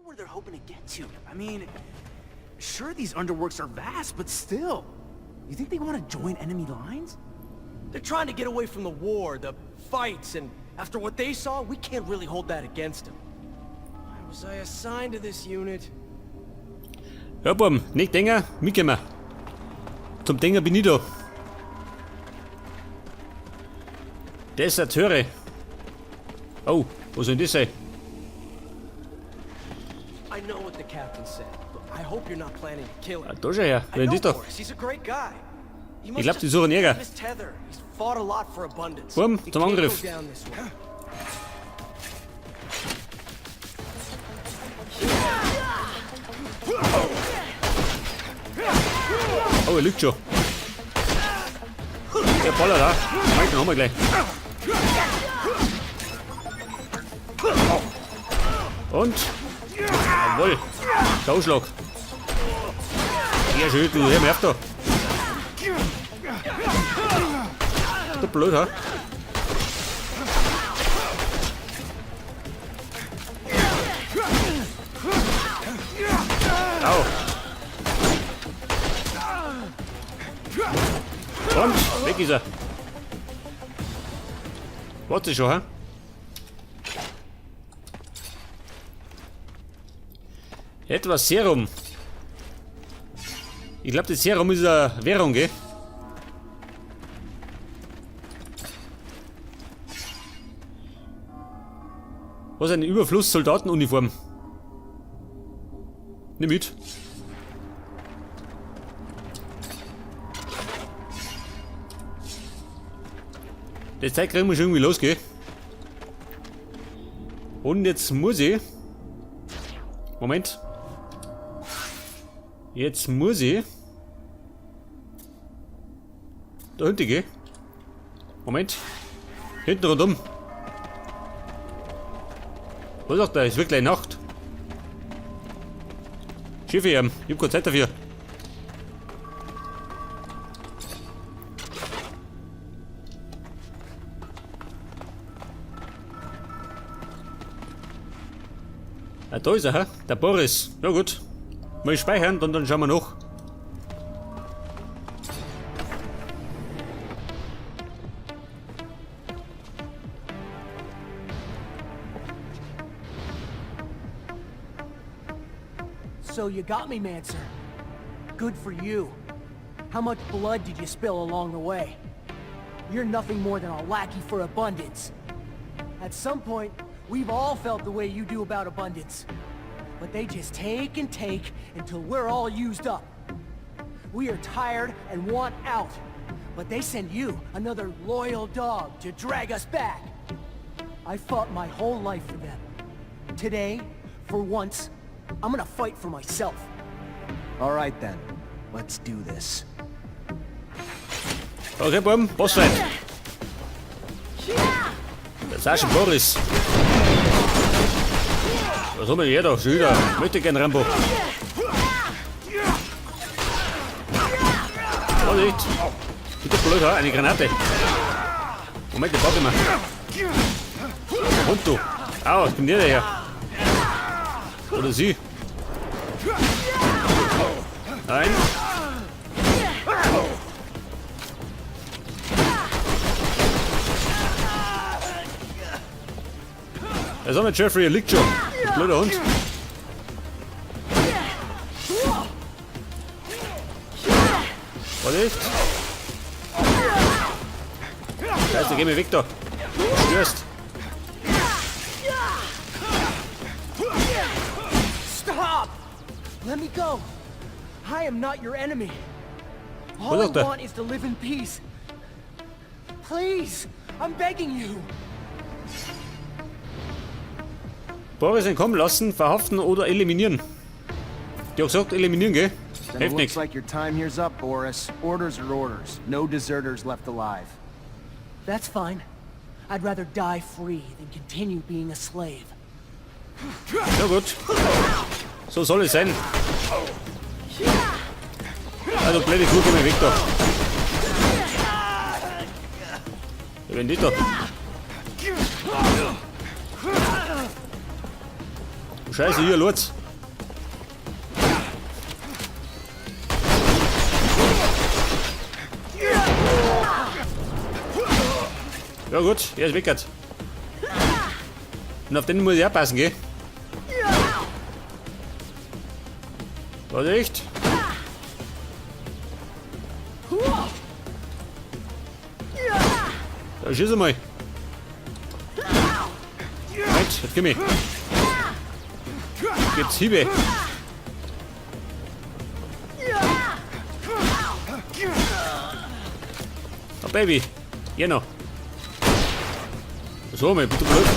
Where they're hoping to get to. I mean, sure these underworks are vast, but still. You think they want to join enemy lines? They're trying to get away from the war, the fights, and after what they saw, we can't really hold that against them. Why was I assigned to this unit? Ja, Buben, nicht denken, mitgehen. Zum Denken bin ich da. Deserteure. Oh, wo soll denn das sein? I know what the captain said, but I hope you're not planning to kill Ah, him. da schau her. I Wer know ist das da? Boris, he's a great guy. He Ich must glaub, die just suchen Jäger. love his tether. He's fought a lot for abundance. Buben, It zum can't go Angriff. down this way. Oh, er liegt schon. Der ballert da. Mike, den haben wir gleich. Und? Jawohl. Sauschlag. Sehr schön, du. Hör mir auf da. Du blöd, ha? Au. Und weg ist er. Warte schon, hä? Etwas Serum. Ich glaub, das Serum ist eine Währung, gell? Was eine Überfluss-Soldatenuniform. Nimm mit. Die Zeit kriegen wir schon irgendwie los, gell? Und jetzt muss ich... Moment. Jetzt muss ich... Da hinten, gell? Moment. Hinten rundum. Was sagt der? Es wird gleich Nacht. Schiffe hier. Ich hab keine Zeit dafür. Ah, da ist er, hä? Der Boris. Na gut. Mal speichern und dann schauen wir noch. So you got me, Mancer. Good for you. How much blood did you spill along the way? You're nothing more than a lackey for abundance. At some point, we've all felt the way you do about abundance. But they just take and take until we're all used up. We are tired and want out. But they send you, another loyal dog, to drag us back. I fought my whole life for them. Today, for once, I'm gonna fight for myself. All right then, let's do this. Okay, Buben, Bossfight. Der Sascha Boris. Was haben wir hier da? Schon wieder. Möchte gern Rambo. Vorsicht. Bitte blöd, ha? Eine Granate. Moment, die brauche ich mal. Hund, du. Au, ich bin der her. Oder sie. Nein. Er ist auch nicht Jeffrey, er liegt schon. Du blöder Hund. Vorsicht. Scheiße, geh mir weg da. Du störst. Stop! Let me go. I am not your enemy. All I Was sagt er? want is to live in peace. Please, I'm begging you. Boris entkommen lassen, verhaften oder eliminieren. Die hat gesagt, eliminieren, gell? Then it Hilft looks nix. like your time here's up, Boris. Orders are orders. No deserters left alive. That's fine. I'd rather die free than continue being a slave. Ja gut. So soll es sein. Also blöde Kuh, geh mir weg da. Ja, wenn die da. Oh, Scheiße, hier, Lurz. Ja gut, er ist weg. Und auf den muss ich auch passen, gell? Vorsicht! Da schieß mal! Moment, jetzt komm ich! Gibt's Hiebe! Oh Baby! Hier noch! So, mal, bitte blöd!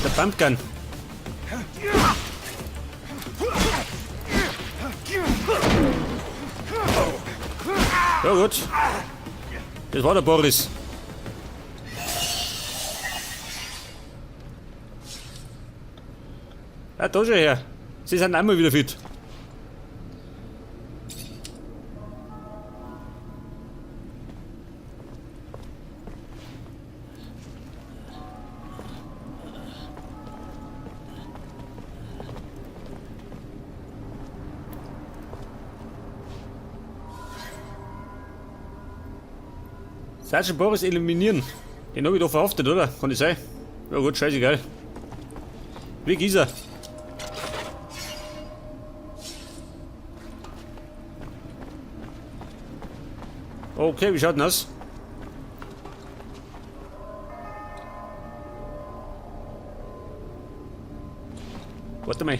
Der Pumpgun! Ja gut. Das war der Boris. Ja, da schon her. Sie sind einmal wieder fit. Sergeant Boris eliminieren. Den hab ich doch verhaftet, oder? Kann das sein? Ja gut, scheißegal. Wie ist er? Okay, wie schaut denn aus? Warte mal.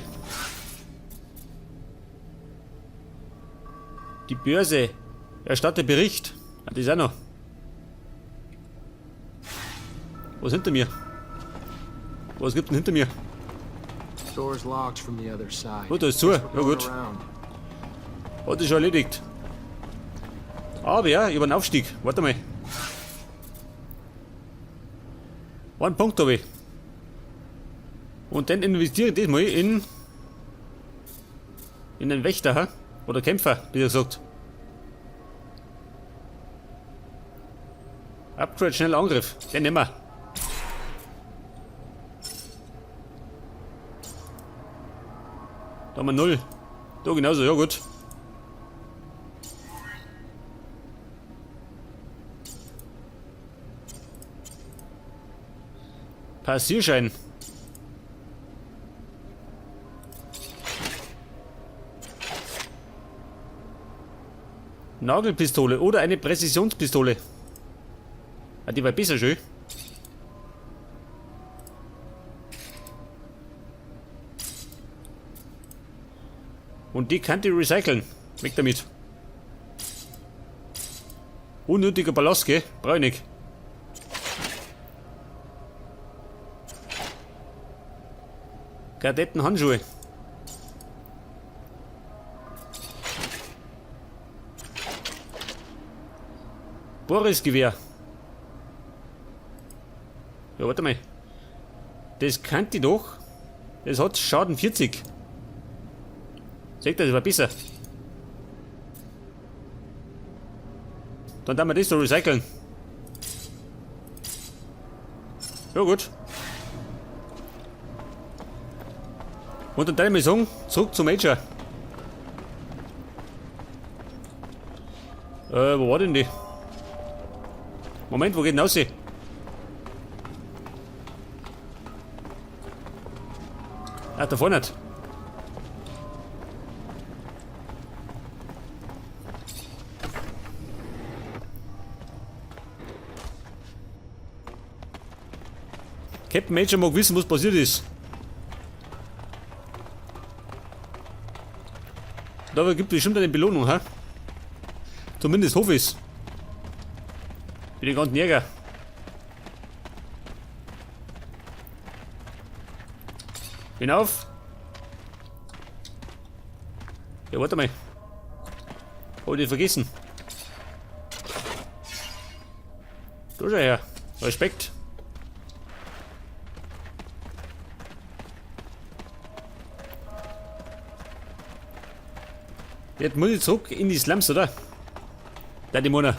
Die Börse. Erstatte Bericht. Ah, das ist auch noch. Was hinter mir? Was gibt denn hinter mir? Door's locked from the other side. Oh, da ist zu. Guess we're Ja, going gut. around. Hat sich schon erledigt. Aber ja, ich hab einen Aufstieg. Warte mal. Einen Punkt habe ich. Und dann investiere ich diesmal in einen Wächter, ha? Oder Kämpfer, wie gesagt. Upgrade, schneller Angriff. Den nehmen wir. Da haben wir 0. Da genauso, ja gut. Passierschein. Nagelpistole oder eine Präzisionspistole. Ah, die war besser schön. Und die kann die recyceln. Weg damit. Unnötiger Ballast, gell? Brauch ich nicht. Kadettenhandschuhe. Boris-Gewehr. Ja, warte mal. Das kannte ich doch. Das hat Schaden 40. Seht ihr, das war besser. Dann darf man das so recyceln. Ja gut. Und dann darf ich mal sagen, zurück zum Major. Wo war denn die? Moment, wo geht denn raus? Ah, da vorne. Captain Major mag wissen, was passiert ist. Da gibt es bestimmt eine Belohnung, ha? Zumindest hoffe ich's. Für die ganzen Jäger. Hinauf. Ja, warte mal. Hab ich vergessen. Da schau her. Respekt. Jetzt muss ich zurück in die Slums, oder? Da die Mona.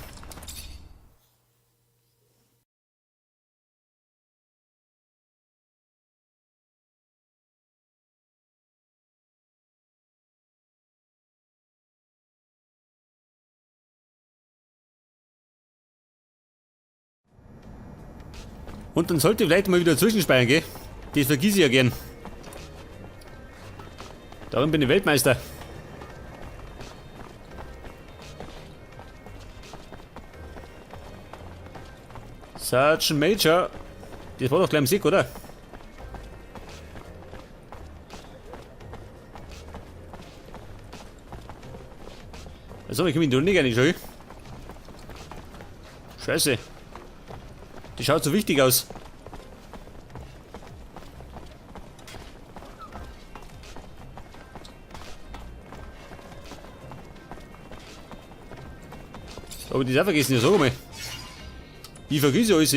Und dann sollte ich vielleicht mal wieder zwischenspeichern, gell? Das vergiss ich ja gern. Darin bin ich Weltmeister. Sergeant Major. Das war doch gleich im Sieg, oder? Also, ich komme in die Runde gar nicht schon. Scheiße. Die schaut so wichtig aus. Aber die ist auch vergessen, ja, sag mal. Ich vergesse ja alles.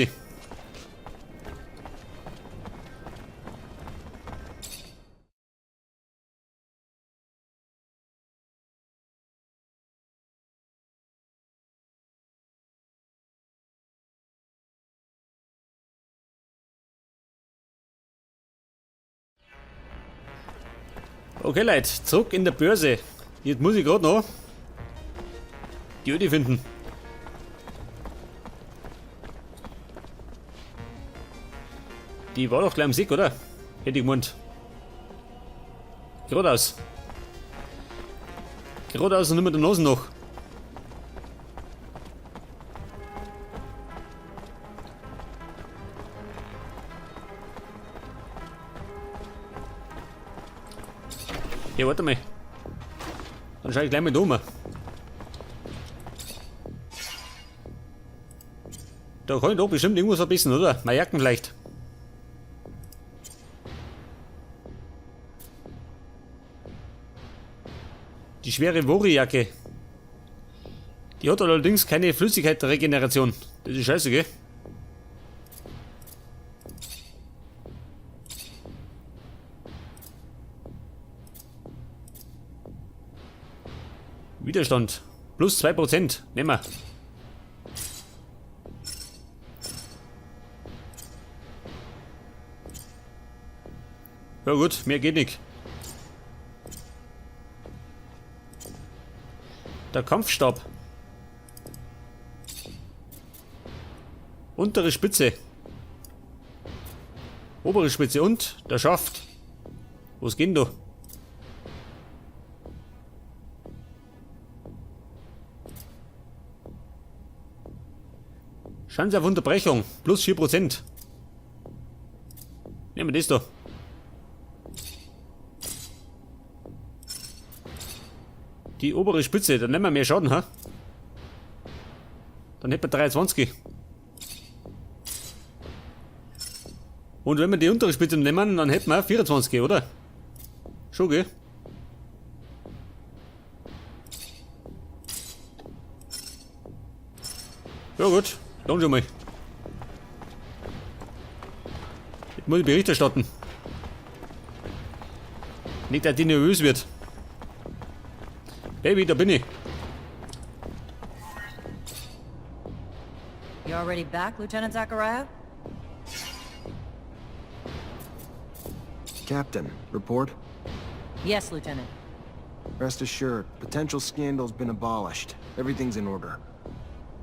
Okay, Leute, zurück in der Börse. Jetzt muss ich grad noch die Öde finden. Die war doch gleich am Sieg, oder? Hätte ich gemeint. Geradeaus. Geradeaus und nur mit der Nase noch. Ja, warte mal. Dann schau ich gleich mal da um. Da kann ich doch bestimmt irgendwas verbessern, oder? Meine Jacken vielleicht. Die schwere Vori-Jacke. Die hat allerdings keine Flüssigkeitsregeneration. Das ist scheiße, gell? Widerstand. Plus 2%. Nehmen wir. Ja gut, mehr geht nicht. Der Kampfstab. Untere Spitze. Obere Spitze und der Schaft. Was geht denn da? Chance auf Unterbrechung. Plus 4%. Nehmen wir das da. Die obere Spitze, dann nehmen wir mehr Schaden, ha? Dann hätten wir 23. Und wenn wir die untere Spitze nehmen, dann hätten wir 24, oder? Schon, gell? Ja gut, dann schon mal. Jetzt muss ich Bericht erstatten. Nicht, dass die nervös wird. Baby, da bin ich. You already back, Lieutenant Zachariah? Captain, report? Yes, Lieutenant. Rest assured, potential scandal's been abolished. Everything's in order.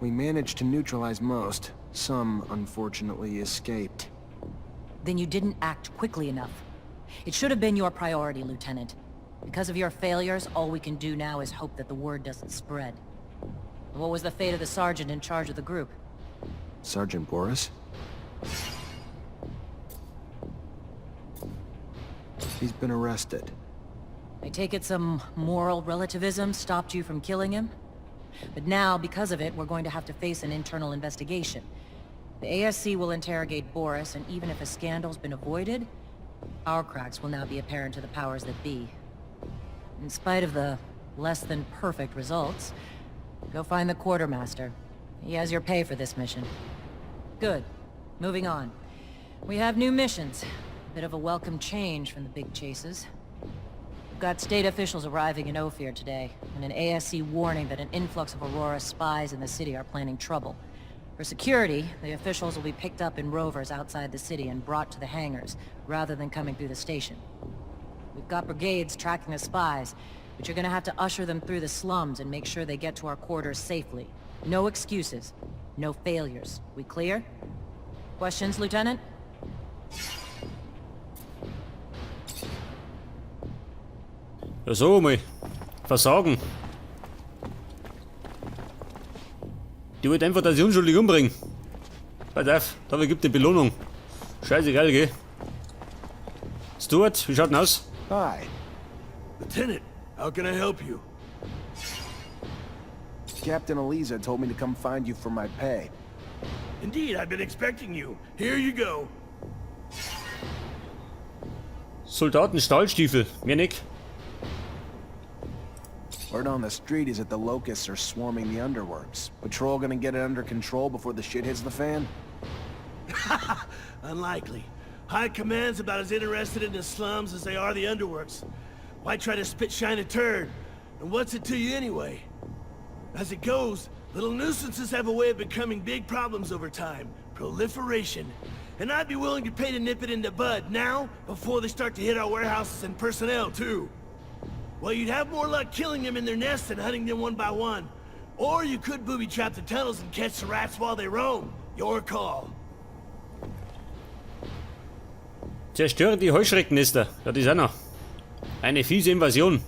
We managed to neutralize most. Some, unfortunately, escaped. Then you didn't act quickly enough. It should have been your priority, Lieutenant. Because of your failures, all we can do now is hope that the word doesn't spread. And what was the fate of the sergeant in charge of the group? Sergeant Boris? He's been arrested. I take it some moral relativism stopped you from killing him? But now, because of it, we're going to have to face an internal investigation. The ASC will interrogate Boris, and even if a scandal's been avoided, our cracks will now be apparent to the powers that be. In spite of the less than perfect results, go find the quartermaster. He has your pay for this mission. Good. Moving on. We have new missions. A bit of a welcome change from the big chases. We've got state officials arriving in Ophir today, and an ASC warning that an influx of Aurora spies in the city are planning trouble. For security, the officials will be picked up in rovers outside the city and brought to the hangars, rather than coming through the station. We've got brigades tracking the spies, but you're gonna have to usher them through the slums and make sure they get to our quarters safely. No excuses. No failures. We clear? Questions, Lieutenant? Ja, so mal. Versagen. Die wollte einfach, dass ich unschuldig umbringe. Pass auf, dafür gibt die Belohnung. Scheißegal, gell? Stuart, wie schaut denn aus? Hi. Lieutenant, how can I help you? Captain Eliza told me to come find you for my pay. Indeed, I've been expecting you. Here you go. Soldaten Stahlstiefel, mehr nicht. Word on the street is that the locusts are swarming the underworks. Patrol gonna get it under control before the shit hits the fan? Unlikely. High Command's about as interested in the slums as they are the underworks. Why try to spit shine a turd? And what's it to you anyway? As it goes, little nuisances have a way of becoming big problems over time. Proliferation. And I'd be willing to pay to nip it in the bud now, before they start to hit our warehouses and personnel, too. Well, you'd have more luck killing them in their nests than hunting them one by one. Or you could booby-trap the tunnels and catch the rats while they roam. Your call. Zerstöre die Heuschreckennester. Ja, die sind noch. Eine fiese Invasion.